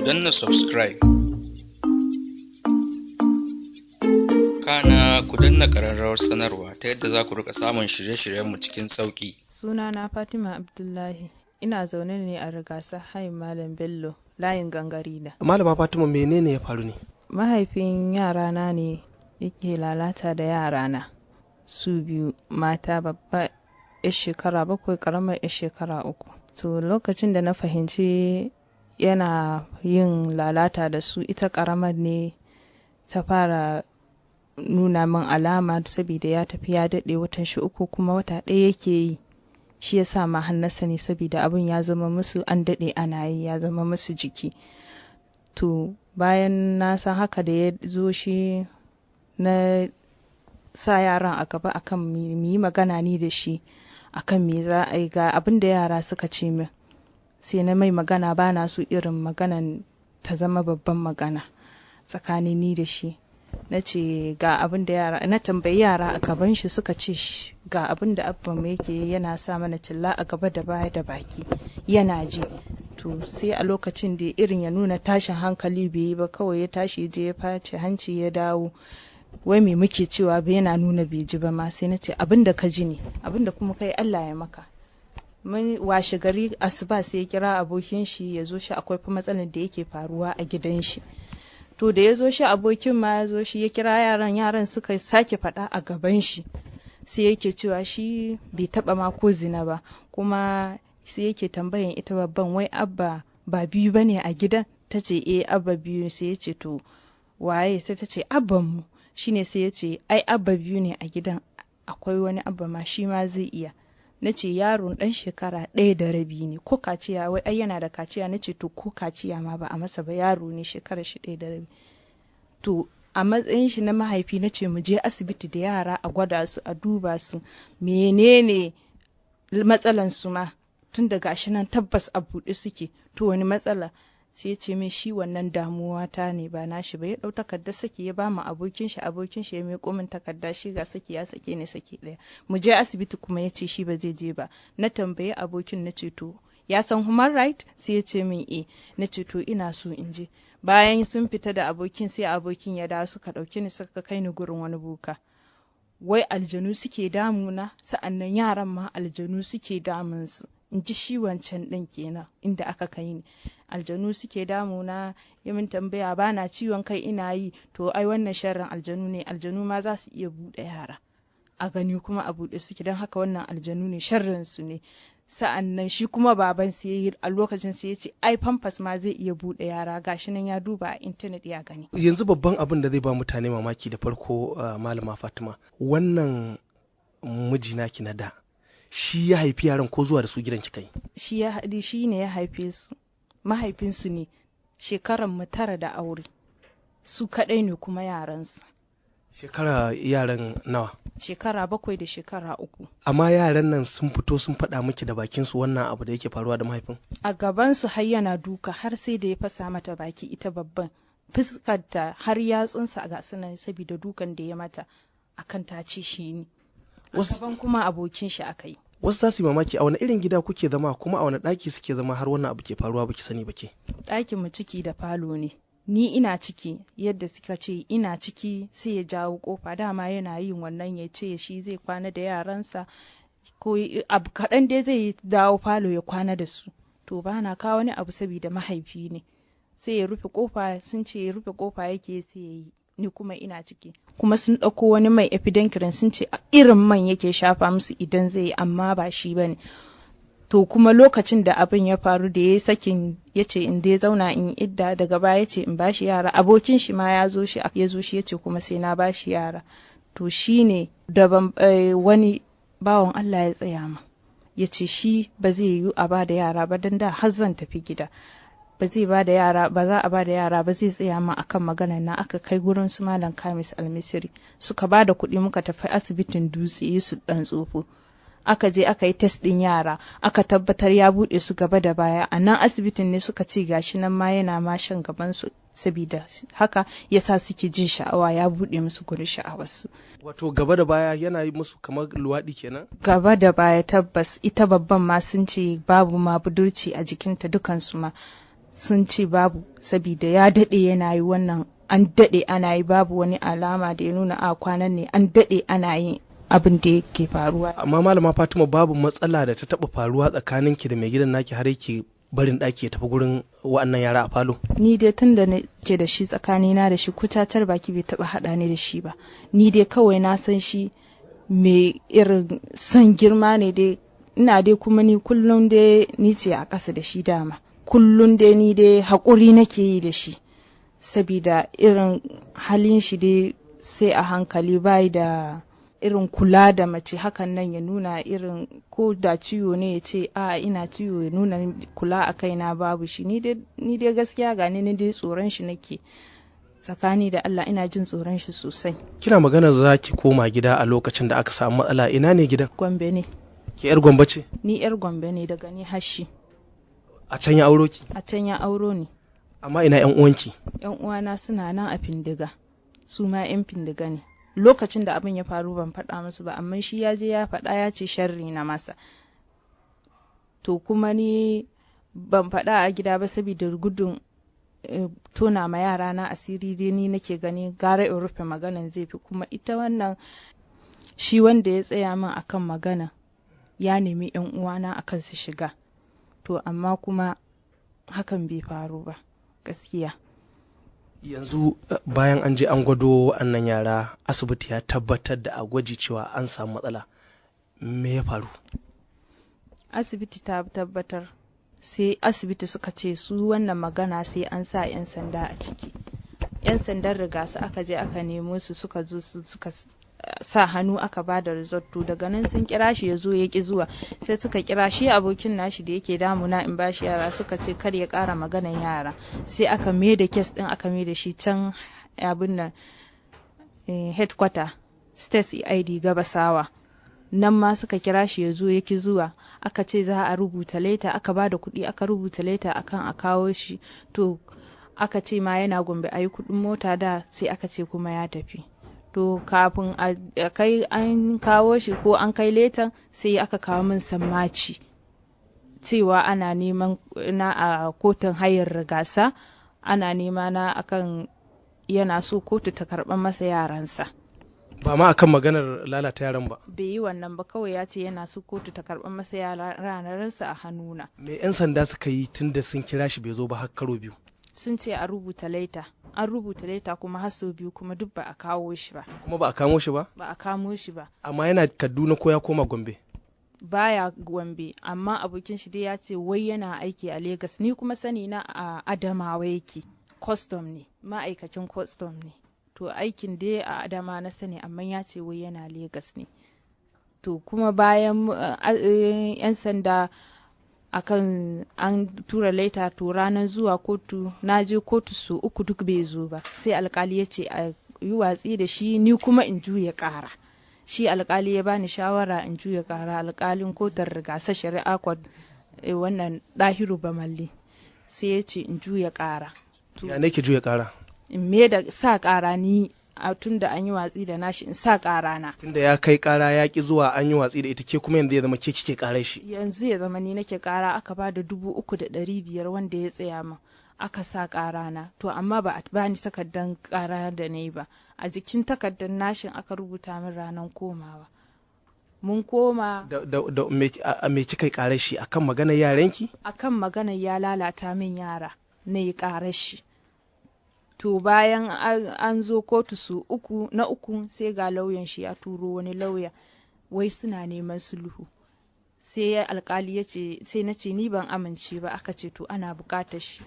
Danna subscribe, kana ku danna ƙararrawar sanarwa ta yadda za ku rika samun shirye-shiryenmu cikin sauƙi. Sunana Fatima Abdullahi, ina zaune ne a Rigasa, Hayin Malam Bello, layin Gangarida. Malama Fatima, menene ya faru ne? Mahaifin yarana ne yake lalata da yarana su biyu mata, babba 'yar shekara 7, ƙaramar 'yar shekara 3. To, lokacin da na fahimci yana yin lalata da su, ita ƙaramar ne ta fara nuna min alama, saboda ya tafi ya daɗe, watan shi 3 kuma wata ɗaya yake yi. Shi ya sa ma har na sani, saboda abin ya zama musu, an daɗe ana yi, ya zama musu jiki. To, bayan na san haka, da ya zo shi, na sa yaran a gaba akan mu yi magana ni da shi akan me za a yi, ga abin da yara suka ce min. Sai na mai magana, ba na so irin maganan ta zama babban magana tsakanin ni da shi. Na ce ga abin da yara, na tambayi yara a gaban shi, suka ce ga abin da abban mu yake, yana sa mana tilla a gaba da baya da baki, yana ji. To, sai a lokacin da irin ya nuna tashin hankali bai yi ba, kawai ya tashi je ya face hanci ya dawo, wai me muke cewa ba, yana nuna bai ji ba ma. Sai na ce abin da ka ji ne, abin da kuma kai Allah ya maka. Mun washe gari asuba, sai ya kira abokin shi ya zo shi, akwai fa matsalar da yake faruwa a gidan shi. To, da ya zo shi, abokin ma ya zo shi, ya kira yaran, yaran suka sake faɗa a gaban shi. Sai yake cewa shi bai taɓa ma ko zina ba. Kuma sai yake tambayan ita babban, wai abba ba biyu ba ne a gidan? Ta ce eh, abba biyu. Sai ya ce to waye? Sai ta ce abban mu shine. Sai ya ce ai abba biyu ne a gidan, akwai wani abba ma, shi ma zai iya. Na ce yaron dan shekara 1.5 ne, ko kaciya, wai ai yana da kaciya. Na ce to ko kaciya ma ba a masa ba, yaro ne shekara shi 1.5. To, a matsayin shi na mahaifi, na ce mu je asibiti da yara a gwada su, a duba su, menene matsalan su ma, tun da gashi nan tabbas a buɗe suke. To, wani matsala? Sai ya ce min shi wannan damuwa ta ne, ba nashi ba. Ya ɗau takardar saki ya ba mu abokin shi, abokin shi ya miƙo min takarda, shi ga saki, ya sake ni saki ɗaya. Mu je asibiti kuma ya ce shi ba zai je ba. Na tambayi abokin, na ce to ya san human right? Sai ya ce min eh. Na ce to ina so in je. Bayan sun fita da abokin, sai abokin ya dawo, suka ɗauki ni suka kai ni gurin wani boka. Wai aljanu suke damuna, sa'annan yaran ma aljanu suke damunsu, in ji shi wancan ɗin kenan inda aka kai ni. Aljanu suke damuna. Ya min tambaya, ba na ciwon kai? Ina yi. To, ai wannan sharrin aljanu ne, aljanu ma za su iya buɗe yara a gani kuma a buɗe suke, don haka wannan aljanu ne, sharrin su ne. Sa'an nan shi kuma baban sai a lokacin sai ya ce ai famfas ma zai iya buɗe yara, gashi nan ya duba a intanet ya gani. Yanzu babban abin da zai ba mutane mamaki da farko, Malama Fatima, wannan miji naki na da, shi ya haifi yaran ko zuwa da su gidan kika yi? Shi ya shi ne ya haife su, mahaifinsu ne. Shekaran mu 9 da aure, su kaɗai ne kuma yaransu. Shekara yaran nawa? Shekara 7 da shekara 3. Amma yaran nan sun fito sun faɗa miki da bakin su wannan abu da yake faruwa da mahaifin? A gabansu har yana duka, har sai da ya fasa mata baki, ita babban, fuskarta har yatsunsa ga sunan saboda dukan da ya mata akan ta ce shi ne. Wasu kuma abokin shi aka yi. Wasu za su yi mamaki, a wani irin gida kuke zama, kuma a wani ɗaki suke zama har wannan abu ke faruwa baki sani ba ke? Ɗakin mu ciki da falo ne. Ni ina ciki, yadda suka ce ina ciki, sai ya jawo kofa. Dama yana yin wannan, ya ce shi zai kwana da yaransa, ko abu kaɗan dai zai dawo falo ya kwana da su. To, ba na kawo wani abu saboda mahaifi ne. Sai ya rufe kofa, sun ce ya rufe kofa yake, sai ya yi. Ni kuma ina ciki. Kuma sun ɗauko wani mai epidenkirin, sun ce irin man yake shafa musu idan zai yi, amma ba shi ba ne. To, kuma lokacin da abin ya faru, da ya sakin, ya ce in dai zauna in idda, daga baya ya ce in bashi yara. Abokin shi ma ya zo shi, ya zo shi, ya ce kuma sai na bashi yara. To, shi ne daban wani bawan Allah ya tsaya min, ya ce shi ba zai yiwu a ba da yara ba, don da har zan tafi gida. Ba zai ba da yara ba, za a ba da yara ba, zai tsaya ma akan maganar na. Aka kai gurin su Malam Kamis Almisiri, suka ba da kuɗi muka tafi asibitin Dutse, Yusuf Dan Tsofo. Aka je aka yi test ɗin yara, aka tabbatar ya buɗe su gaba da baya. A nan asibitin ne suka ce gashi nan ma yana ma shan gaban su, saboda haka yasa suke jin sha'awa, ya buɗe musu gurin sha'awarsu. Wato gaba da baya yana yi musu kamar luwaɗi kenan? Gaba da baya tabbas. Ita babban ma sun ce babu ma budurci a jikinta, dukansu ma. Sun ce babu, sabida ya daɗe yana yi wannan, an daɗe ana yi, babu wani alama da ya nuna a kwanan ne, an daɗe ana yin abin da yake faruwa. Amma Malama Fatima, babu matsala da ta taɓa faruwa tsakaninki da mai gidan naki har yake barin ɗaki ya tafi gurin wa'annan yara a falo? Ni dai tun da nake da shi, tsakanina da shi kutatar baki bai taɓa haɗa ni da shi ba. Ni dai kawai na san shi mai irin son girma ne dai, ina dai kuma ni kullum dai ni ce a ƙasa da shi dama. Kullum dai ni dai haƙuri nake yi da shi, sabida irin halin shi dai sai a hankali, bai da irin kula da mace hakan nan, ya nuna irin ko da ciwo ne ya ce a ina ciwo, ya nuna kula a kaina, babu shi. Ni dai gaskiya ga ni dai tsoron shi nake, tsakani da Allah ina jin tsoron shi sosai. Kina magana za ki koma gida a lokacin da aka samu matsala, ina ne gidan? Gombe ne. Ke yar Gombe ce? Ni yar Gombe ne, daga ni hashi. A can ya auro ki? A can ya auro ni. Amma ina yan uwanki? Yan uwana suna nan a Findiga, su ma yan Findiga ne. Lokacin da abin ya faru ban faɗa musu ba, amma shi ya je ya faɗa, ya ce sharri na masa. To kuma ni ban faɗa a gida ba saboda gudun tona ma yara na asiri. Dai ni nake gani gara in rufe maganan zai fi. Kuma ita wannan shi wanda ya tsaya min akan magana ya nemi yan uwana akan su shiga, to amma kuma hakan bai faru ba gaskiya. Yanzu bayan an je an gwado wa'annan yara, asibiti ya tabbatar da a gwaji cewa an samu matsala, me ya faru? Asibiti ta tabbatar, sai asibiti suka ce su wannan magana sai an sa 'yan sanda a ciki. 'Yan sandan Rigasa aka je aka nemo su, suka zo su suka sa hannu, aka ba da result. To daga nan sun kira shi ya zo, ya ki zuwa. Sai suka kira shi abokin nashi da yake damuna in bashi yara, suka ce kar ya kara maganan yara. Sai aka mai da case din, aka mai da shi can abin nan headquarter state CID Gabasawa. Nan ma suka kira shi ya zo, ya ki zuwa. Aka ce za a rubuta leta, aka ba da kuɗi aka rubuta leta akan a kawo shi. To aka ce ma yana Gombe, a yi kuɗin mota da, sai aka ce kuma ya tafi. To kafin a kai an kawo shi ko an kai letan, sai aka kawo min sammaci cewa ana neman na a kotun hayar Rigasa, ana nema na akan yana so kotu ta karɓar masa yaransa. Ba ma akan maganar lalata yaran ba? Bai yi wannan ba, kawai ya ce yana so kotu ta karɓar masa yaransa a hannuna. Me 'yan sanda suka yi tun da sun kira shi bai zo ba har karo biyu? Sun ce a rubuta leta, an rubuta leta kuma har sau biyu, kuma duk ba a kawo shi ba. Kuma ba a kamo shi ba? Ba a kamo shi ba. Amma yana Kaduna ko ya koma Gombe? Baya Gombe, amma abokin shi dai ya ce wai yana aiki a Legas. Ni kuma sani na a Adamawa yake, custom ne, ma'aikacin custom ne. To aikin dai a Adama na sani, amma ya ce wai yana Legas ne. To kuma bayan 'yan sanda akan an tura leta, to ranar zuwa kotu na je kotu su uku, duk bai zo ba. Sai alkali ya ce a yi watsi da shi, ni kuma in juya kara. Shi alkali ya bani shawara in juya kara, alkalin kotun Rigasa shari'a court, wannan Dahiru Bamalli, sai ya ce in juya kara. Ya nake juya kara? In me da sa kara ni a tun da an yi watsi da nashi, in sa ƙara na. Tunda ya kai ƙara ya ki zuwa, an yi watsi da ita, ke kuma yanzu ya zama ke kike ƙarar shi? Yanzu ya zama ni nake ƙara. Aka ba da 3,500 wanda ya tsaya min, aka sa ƙara na. To amma ba a bani takardan ƙara da na yi ba. A jikin takardan nashin aka rubuta min ranar komawa. Mun koma. Da me kika yi ƙarar shi, akan maganar yaranki? Akan maganar ya lalata min yara na yi ƙarar shi. To bayan an zo kotu su uku, na uku sai ga lauyan shi ya turo wani lauya, wai suna neman sulhu. Sai alkali ya ce, sai na ce ni ban amince ba. Aka ce to ana bukatar shi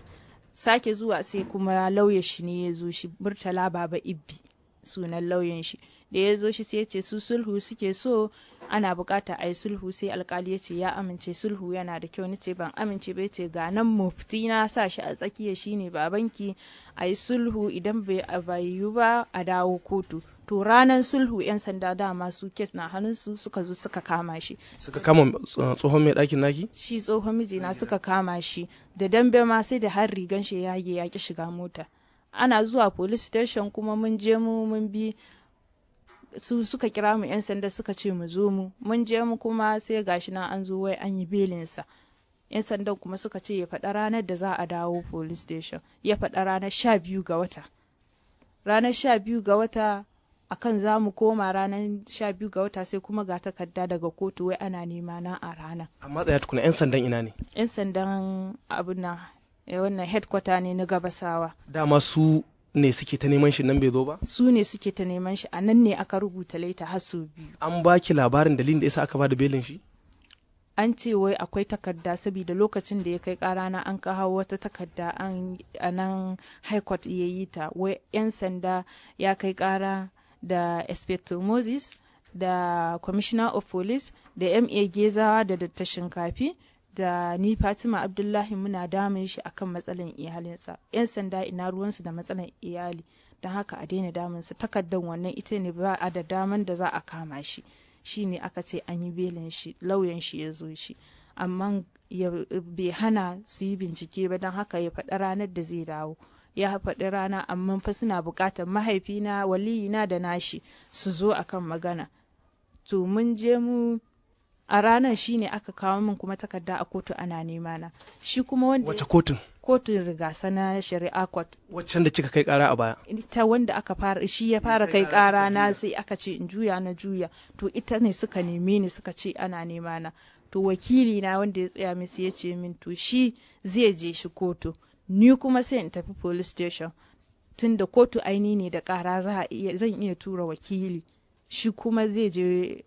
sake zuwa. Sai kuma lauyan shi ne ya zo shi, Murtala Baba Ibbi sunan lauyan shi. Da ya zo shi sai ya ce su sulhu suke so, ana bukata a yi sulhu. Sai alkali ya ce ya amince, sulhu yana da kyau. Ni ce ban amince ba. Ce ga nan mufti na sa shi a tsakiya, shine babanki, a yi sulhu, idan bai yiwu ba a dawo kotu. To ranar sulhu 'yan sanda dama su case na hannunsu, suka zo suka kama shi. Suka kama tsohon mai ɗakin naki? Shi tsohon mijina suka kama shi da dambe ma, sai da har rigan shi ya yage, ya ki shiga mota. Ana zuwa police station kuma mun je mu mun bi su, suka kira mu 'yan sanda, suka ce mu zo mu. Mun je mu kuma sai gashi nan an zo wai an yi belinsa. 'Yan sandan kuma suka ce ya faɗa ranar da za a dawo police station. Ya faɗa ranar 12 ga wata. Ranar 12 ga wata akan za mu koma ranar 12 ga wata, sai kuma ga takarda daga kotu wai ana nema na a ranar. Amma tsaya tukuna, 'yan sandan ina ne? 'Yan sandan abu na wannan headquarter ne na Gabasawa. Dama su ne suke ta neman shi nan bai zo ba? Su ne suke ta neman shi, a nan ne aka rubuta leta har sau biyu. An baki labarin dalilin da yasa aka bada belin shi? An ce wai akwai takarda saboda lokacin da ya kai kara na an kawo wata takarda an a nan high court ya yi ta, wai 'yan sanda ya kai kara da Inspector Moses da Commissioner of Police da MA Gezawa da Dr. Shinkafi da ni Fatima Abdullahi muna damun shi akan matsalan iyalinsa. 'Yan sanda ina ruwansu da matsalan iyali? Don haka a daina damunsa. Takardar wannan ita ne ba a da daman da za a kama shi. Shi ne aka ce an yi belin shi, lauyan shi ya zo shi, amma bai hana su yi bincike ba. Don haka ya faɗi ranar da zai dawo. Ya faɗi rana, amma fa suna buƙatar mahaifina, waliyina da nashi su zo akan magana. To mun je mu a ranar, shine aka kawo min kuma takarda a kotu ana nema na. Shi kuma wanda Wace kotun? Kotun Rigasa na Shari'a Court. Waccan da kika kai kara a baya? Ita wanda aka fara, shi ya fara kai kara na, sai aka ce in juya, na juya. To ita ne suka neme ni, suka ce ana nema na. To wakili na wanda ya tsaya min ya ce min to shi zai je shi kotu, ni kuma sai in tafi police station, tunda kotu aini ne da kara, za a iya zan iya tura wakili, shi kuma zai je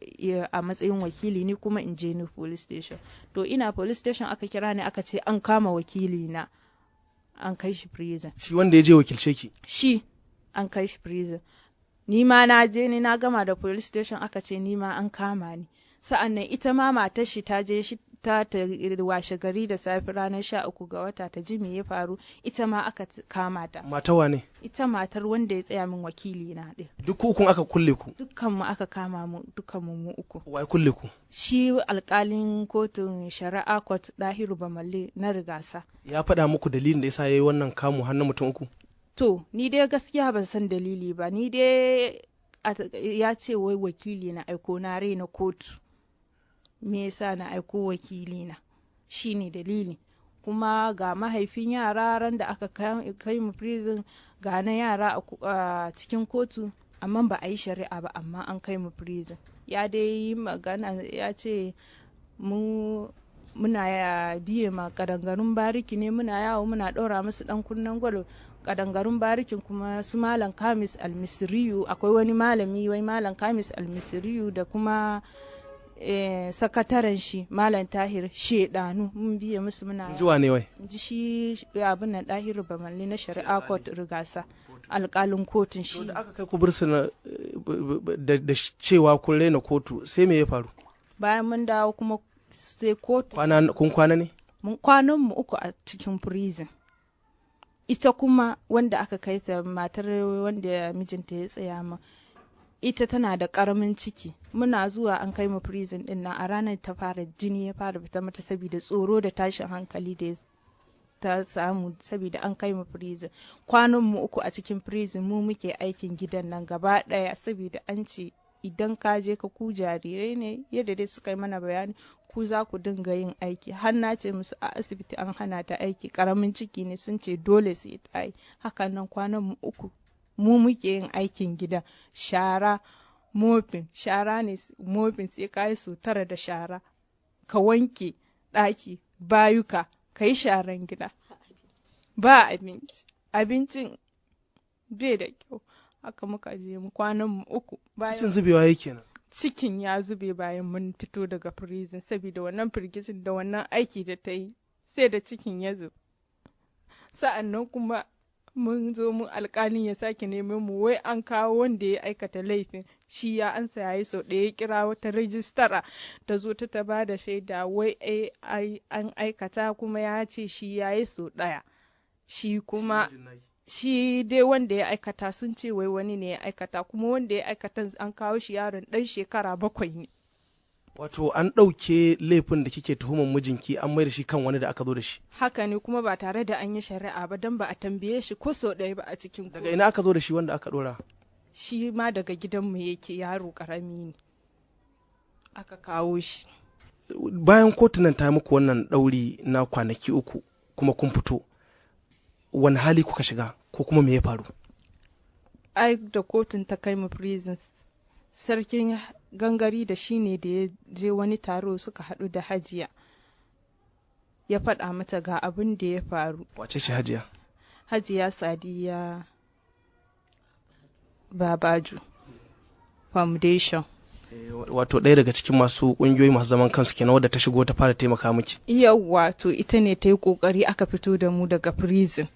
a matsayin wakili, ni kuma in je ni police station. To ina police station aka kira ni, aka ce an kama wakili na, an kai shi prison. Shi wanda ya je wakilce ki? Shi an kai shi prison. Ni ma na je ni na gama da police station, aka ce ni ma an kama ni. Sa'an nan ita ma matar shi ta je shi ta washe gari da safe ranar 13 ga wata ta ji me ya faru, ita ma aka kama ta. Mata wane? Ita matar wanda ya tsaya min wakili na ɗin. Duk ukun aka kulle ku? Dukkan mu aka kama mu, dukkan mu mu uku. Wai kulle ku? Shi alkalin kotun Shari'a Court, Dahiru Bamalle na Rigasa. Ya faɗa muku dalilin da yasa yayi wannan kamu har na mutum uku? To ni dai gaskiya ban san dalili ba. Ni dai ya ce wai wakili na aiko na raina kotu, me yasa na aiko wakili na, shine dalili. Kuma ga mahaifin yara, ran da aka kai mu prison ga na yara a cikin kotu, amma ba a yi shari'a ba, amma an kai mu prison. Ya dai yi magana, ya ce mu muna biye ma kadangarun bariki ne, muna yawo muna ɗora musu ɗan kunnen gwal. Kadangarun barikin kuma su Malam Kamis Almisiriyu, akwai wani malami wai Malam Kamis Almisiriyu da kuma sakataren shi Malam Tahir, shedanu, mun biye musu muna Ji wane wai? Ji shi abin nan, Dahiru Bamalli na Shari'a Court Rigasa, alkalin kotun shi. Da aka kai ku bursuna da cewa kun raina kotu, sai me ya faru? Bayan mun dawo kuma sai kotu Kun kwana ne? Mun kwanan mu uku a cikin prison. Ita kuma wanda aka kai ta, matar wanda mijinta ya tsaya ma, ita tana da karamin ciki. Muna zuwa an kai mu prison din nan, a ranar ta fara jini ya fara fita mata saboda tsoro da tashin hankali da ta samu saboda an kai mu prison. Kwanan mu uku a cikin prison, mu muke aikin gidan nan gaba daya, saboda an ce idan ka je ka ku jarirai ne, yadda dai suka yi mana bayani, ku za ku dinga yin aiki. Har na ce musu a asibiti an hana ta aiki, karamin ciki ne, sun ce dole sai ta yi. Hakan nan kwanan mu uku mu muke yin aikin gida, shara, mopping, shara ne mopping sai ka yi sau tara da shara, ka wanke ɗaki, bayuka, ka yi sharan gida. Ba abinci, abincin bai da kyau. Haka muka je mu kwanan mu uku. Cikin zubewa yake nan? Cikin ya zube bayan mun fito daga prison, saboda wannan firgicin da wannan aiki da ta yi, sai da cikin ya zube. Sa'an nan kuma mun zo mun alkalin ya sake neman mu, wai an kawo wanda ya aikata laifin, shi ya ansa yayi sau ɗaya. Ya kira wata rijistara ta zo ta ba da shaida, wai an aikata, kuma ya ce shi yayi sau ɗaya. Shi kuma shi dai wanda ya aikata, sun ce wai wani ne ya aikata, kuma wanda ya aikata an kawo shi, yaron ɗan shekara 7 ne. Wato an ɗauke laifin da kike tuhumar mijinki an mai da shi kan wani da aka zo da shi. Haka ne, kuma ba tare da an yi shari'a ba, don ba a tambaye shi ko sau ɗaya ba a cikin Daga ina aka zo da shi wanda aka ɗora? Shi ma daga gidanmu yake, yaro ƙarami ne aka kawo shi. Bayan kotunan ta muku wannan ɗauri na kwanaki 3 kuma kun fito, wani hali kuka shiga ko kuma me ya faru? Ai da kotun ta kai mu prison, sarkin gangari da shi ne da ya je wani taro suka haɗu da Hajiya, ya faɗa mata ga abin da ya faru. Wace ce Hajiya? Hajiya Sadiya Babaju Foundation. Wato ɗaya daga cikin masu ƙungiyoyi masu zaman kansu kenan wadda ta shigo ta fara taimaka miki. Yawwa, to ita ne ta yi ƙoƙari aka fito da mu daga prison.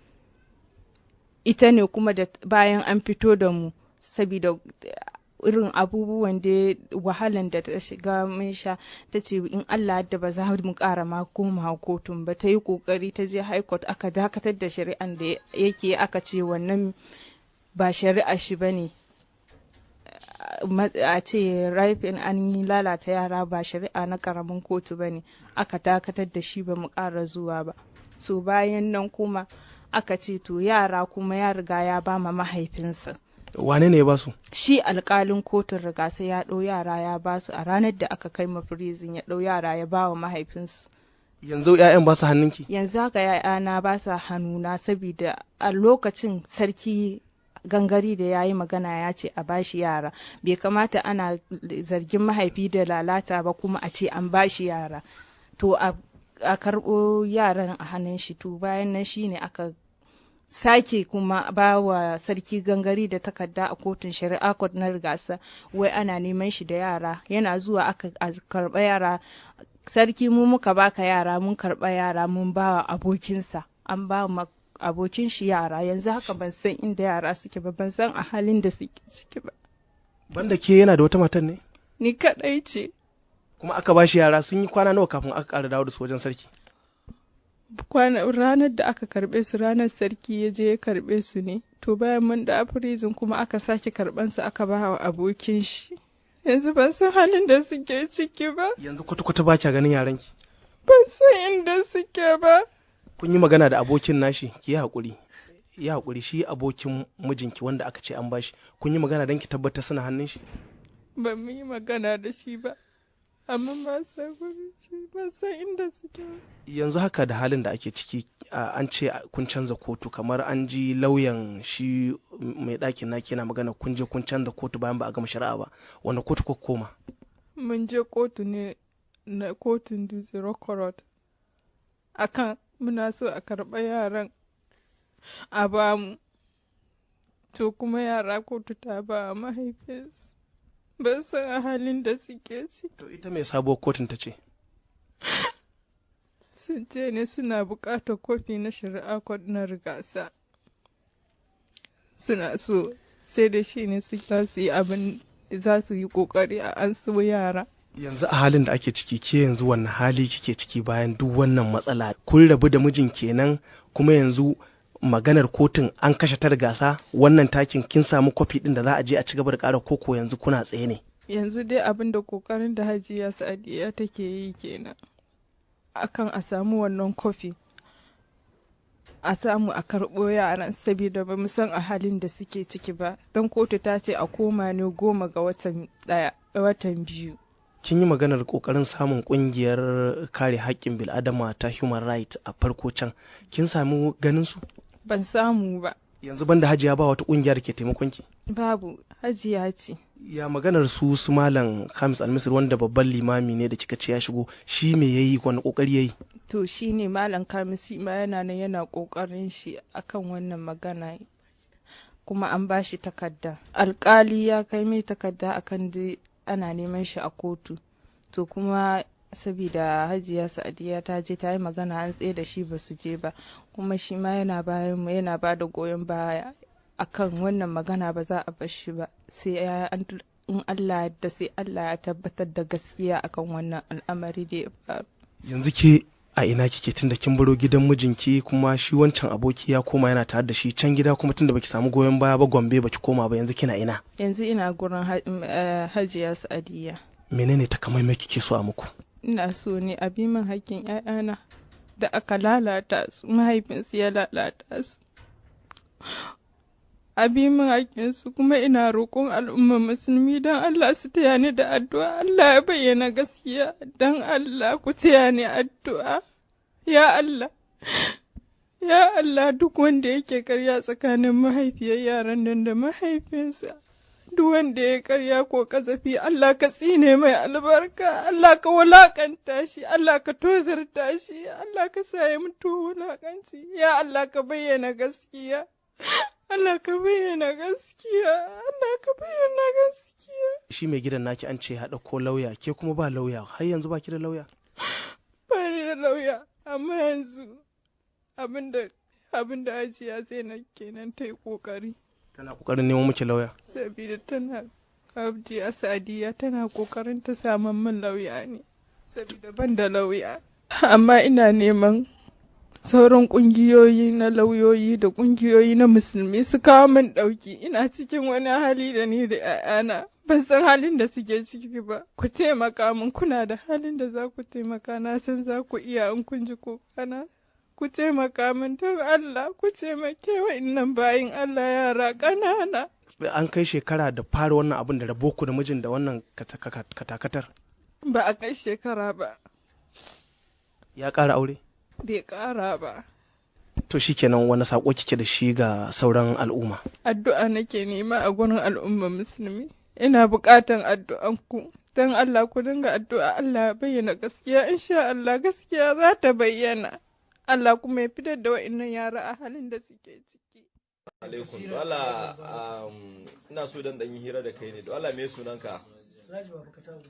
Ita ne kuma da bayan an fito da mu, saboda irin abubuwan da wahalan da ta shiga mun sha, ta ce in Allah da ba za mu ƙara ma koma kotun ba. Ta yi ƙoƙari ta je high court aka dakatar da shari'an da yake, aka ce wannan ba shari'a shi ba ne, a ce rafin an yi lalata yara ba shari'a na karamin kotu ba ne, aka dakatar da shi, ba mu ƙara zuwa ba. So bayan nan kuma aka ce to yara kuma ya riga ya ba ma mahaifinsa. Wane ne ya ba su? Shi alkalin kotun riga sai ya ɗau yara ya ba su a ranar da aka kai ma prison, ya ɗau yara ya ba wa mahaifinsu. Yanzu 'ya'yan ba su hannunki? Yanzu haka 'ya'yana ba sa hannuna, saboda a lokacin sarki gangari da ya yi magana ya ce a bashi yara, bai kamata ana zargin mahaifi da lalata ba kuma a ce an bashi yara, to a karɓo yaran a hannun shi. To bayan nan shine aka sake kuma ba wa sarki gangari da takarda a kotun shari'a court na Rigasa, wai ana neman shi da yara. Yana zuwa aka karɓa yara. Sarki, mu muka baka yara, mun karɓa yara mun ba wa abokinsa, an ba ma abokin shi yara. Yanzu haka ban san inda yara suke ba, ban san a halin da suke ciki ba. Banda ke yana da wata matan ne? Ni kadai ce. Kuma aka ba shi yara, sun yi kwana nawa kafin aka ƙara dawo da su wajen sarki? Kwana ranar da aka karbe su, ranar sarki ya je ya karbe su ne. To bayan mun da prison kuma aka sake karban su aka ba wa abokin shi. Yanzu ban san halin da suke ciki ba. Yanzu kwata-kwata ba kya ganin yaranki? Ban san inda suke ba. Kun yi magana da abokin nashi? Ki yi haƙuri, yi haƙuri. Shi abokin mijinki wanda aka ce an bashi, kun yi magana don ki tabbatar suna hannun shi? Ban mu yi magana da shi ba, amma ba sa gurin shi, ban san inda suke ba. Yanzu haka da halin da ake ciki, an ce kun canza kotu, kamar an ji lauyan shi mai ɗakin naki yana magana kun je kun canza kotu bayan ba a gama shari'a ba. Wanda kotu ko koma? Mun je kotu ne na kotun Dutse Rokorot, akan muna so a karɓa yaran a bamu. To kuma yara kotu ta ba mahaifinsu, ban san a halin da suke ciki. To ita mai sabuwar kotun ta ce? Sun ce ne suna buƙatar kofi na shari'a court na Rigasa, suna so sai da shi ne su za su yi abin za su yi ƙoƙari a an so yara. Yanzu a halin da ake ciki, ke yanzu wannan hali kike ciki bayan duk wannan matsala? Kun rabu da mijin kenan, kuma yanzu maganar kotun an kashe ta gasa, wannan takin kin samu kwafi din da za a je a ci gaba da ƙara koko yanzu kuna tsaye ne? Yanzu dai abin da kokarin da Hajiya Sadiya take yi kenan, akan a samu wannan kofi, a samu a karɓo yaran, saboda ba mu san a halin da suke ciki ba, don kotu ta ce a koma ne 10 ga watan 1, watan 2. Kin yi maganar kokarin samun kungiyar kare haƙƙin bil'adama ta human rights a farko can, kin samu ganin su? Ban samu ba. Yanzu banda Hajiya ba wata kungiya da ke taimakon ki? Babu, Hajiya ce. Ya maganar su su Malam Khamis Almisir, wanda babban limami ne da kika ce ya shigo, shi me yayi, wani kokari yayi? To shine Malam Khamis ma yana nan yana kokarin shi akan wannan magana, kuma an bashi takarda, alkali ya kai mai takarda akan dai ana neman shi a kotu. To kuma saboda Hajiya Sa'adiya ta je ta yi magana an tsaye da shi, ba su je ba. Kuma shi ma yana bayan mu, yana ba da goyon baya akan wannan magana, ba za a bar shi ba sai in Allah da sai Allah ya tabbatar da gaskiya akan wannan al'amari da ya faru. Yanzu ke a ina kike, tunda kin baro gidan mijinki, kuma shi wancan aboki ya koma yana tare da shi can gida, kuma tunda baki samu goyon baya ba Gombe baki koma ba, yanzu kina ina? Yanzu ina gurin Hajiya Sa'adiya. Menene takamaimai kike so a muku? Ina so ne a bi min hakkin 'ya'yana da aka lalata su, mahaifinsu ya lalata su. A bi min haƙƙinsu, kuma ina roƙon al'ummar musulmi don Allah su taya ni da addu'a. Allah ya bayyana gaskiya. Don Allah ku taya ni addu'a. Ya Allah, ya Allah, duk wanda yake karya tsakanin mahaifiyar yaran nan da mahaifinsa, duk wanda ya karya ko kazafi, Allah ka tsine mai albarka, Allah ka wulakanta shi, Allah ka tozarta shi, Allah ka sa ya mutu wulakanci. Ya Allah, ka bayyana gaskiya. Allah ka bayyana gaskiya. Allah ka bayyana gaskiya. Shi mai gidan naki an ce haɗa ko lauya, ke kuma ba lauya, har yanzu ba ki da lauya? Ba ni da lauya, amma yanzu abinda Hajiya Zainab kenan ta yi kokari. Tana kokarin nemo miki lauya? Sabida tana Abdiya Sadiya tana kokarin ta samun min lauya ne, sabida ban da lauya. Amma ina neman sauran kungiyoyi na lauyoyi da kungiyoyi na musulmi su kawo min ɗauki. Ina cikin wani hali da ni da 'ya'yana, ban san halin da suke ciki ba. Ku taimaka min, kuna da halin da za ku taimaka, na san za ku iya in kun ji kokana. Ku taimaka min don Allah, ku taimake wa'innan bayin Allah, yara ƙanana. An kai shekara da fara wannan abin da rabo ku da mijin da wannan katakatar? Ba a kai shekara ba. Ya ƙara aure? Bai ƙara ba. To shikenan, wani sako kike da shi ga sauran al'umma? Addu'a nake nema a gurin al'umma musulmi. Ina buƙatan addu'an ku. Don Allah ku dinga addu'a, Allah ya bayyana gaskiya. Insha Allah gaskiya za ta bayyana. Allah kuma ya fitar da wa'innan yara a halin da suke ciki. Alaikum. Dole ina so dan yi hira da kai ne. Dole, me sunanka? Alhaji Baba Katago,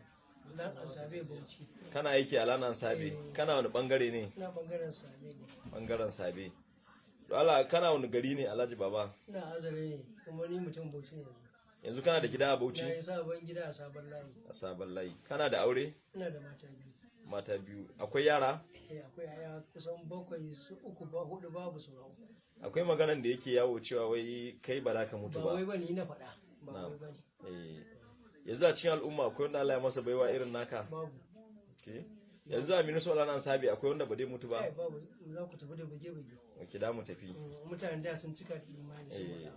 nan Ansabe Bauchi. Kana aiki a Lanan Sabe? Kana wani bangare ne? Ina bangaren Sabe ne. Bangaren Sabe. Dole, kana wani gari ne, Alhaji Baba? Ina Azare ne, kuma ni mutum Bauchi ne yanzu. Yanzu kana da gida a Bauchi? Na yi sabon gida a Sabon Layi. A Sabon Layi. Kana da aure? Ina da mata biyu. Mata biyu. Akwai yara? Eh, akwai yaya kusan bakwai, su uku ba hudu babu sauran uku. Akwai maganan da yake yawo cewa wai kai ba za ka mutu Ba wai ba. Bane, ni na faɗa. Ba wai bane. Eh. Yanzu a cikin al'umma akwai wanda Allah ya masa baiwa irin naka? Babu. Okay. Yanzu a Minusu Lanan Sabe akwai wanda ba dai mutu ba? Eh, babu, za ku tafi da buge-buge. Okay, da mu tafi. Mutanen da sun cika da imani saboda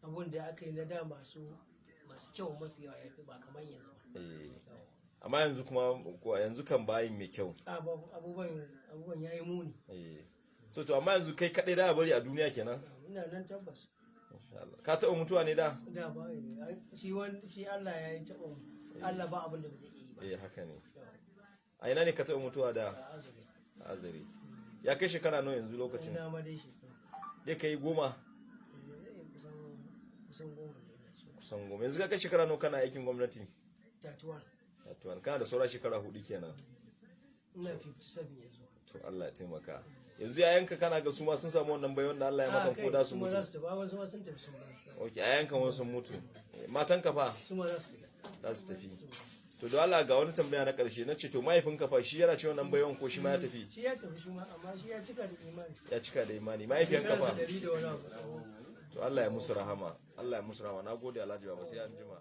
abubuwan da aka yi na da masu kyau mafi yawa ya fi, ba kamar yanzu ba. Eh. Amma yanzu kuma yanzu kan bayin mai kyau. A babu, abubuwan ya yi muni. Eh. So to, amma yanzu kai kadai da bari a duniya kenan? Ina nan tabbas. Insha Allah. Ka taɓa mutuwa ne da? Da ba ne shi wani shi Allah ya yi taɓa mu. Allah ba abin da ba zai yi ba. Eh, haka ne. A ina ne ka taɓa mutuwa da? A Azare. A Azare. Ya kai shekara nawa yanzu lokacin? Ina ma dai shekaru. Zai kai 10? Eh, kusan 10 ne ina so. Kusan 10. Yanzu ka kai shekara nawa kana aikin gwamnati? 31. Wato kana da saura shekara 4 kenan. Ina 57 yanzu. To, Allah ya taimaka. Yanzu yayanka kana ga su ma sun samu wannan baiwan da Allah ya maka, ko da su su ma mutu? za su tafi, wasu ma sun tafi sun bari. Okay, yayanka wasu sun mutu. Matan ka fa? Su ma za su tafi. Za su tafi. To, don Allah ga wani tambaya na karshe, na ce to mahaifinka fa, shi yana ce wannan baiwan ko shi ma ya tafi? Shi ya tafi shi ma, amma shi ya cika da imani. Ya cika da imani. Mahaifiyanka Shekararsa fa? 100 da wani abu. To, Allah ya musu rahama. Allah ya musu rahama. Nagode, Alhaji Baba, sai an jima.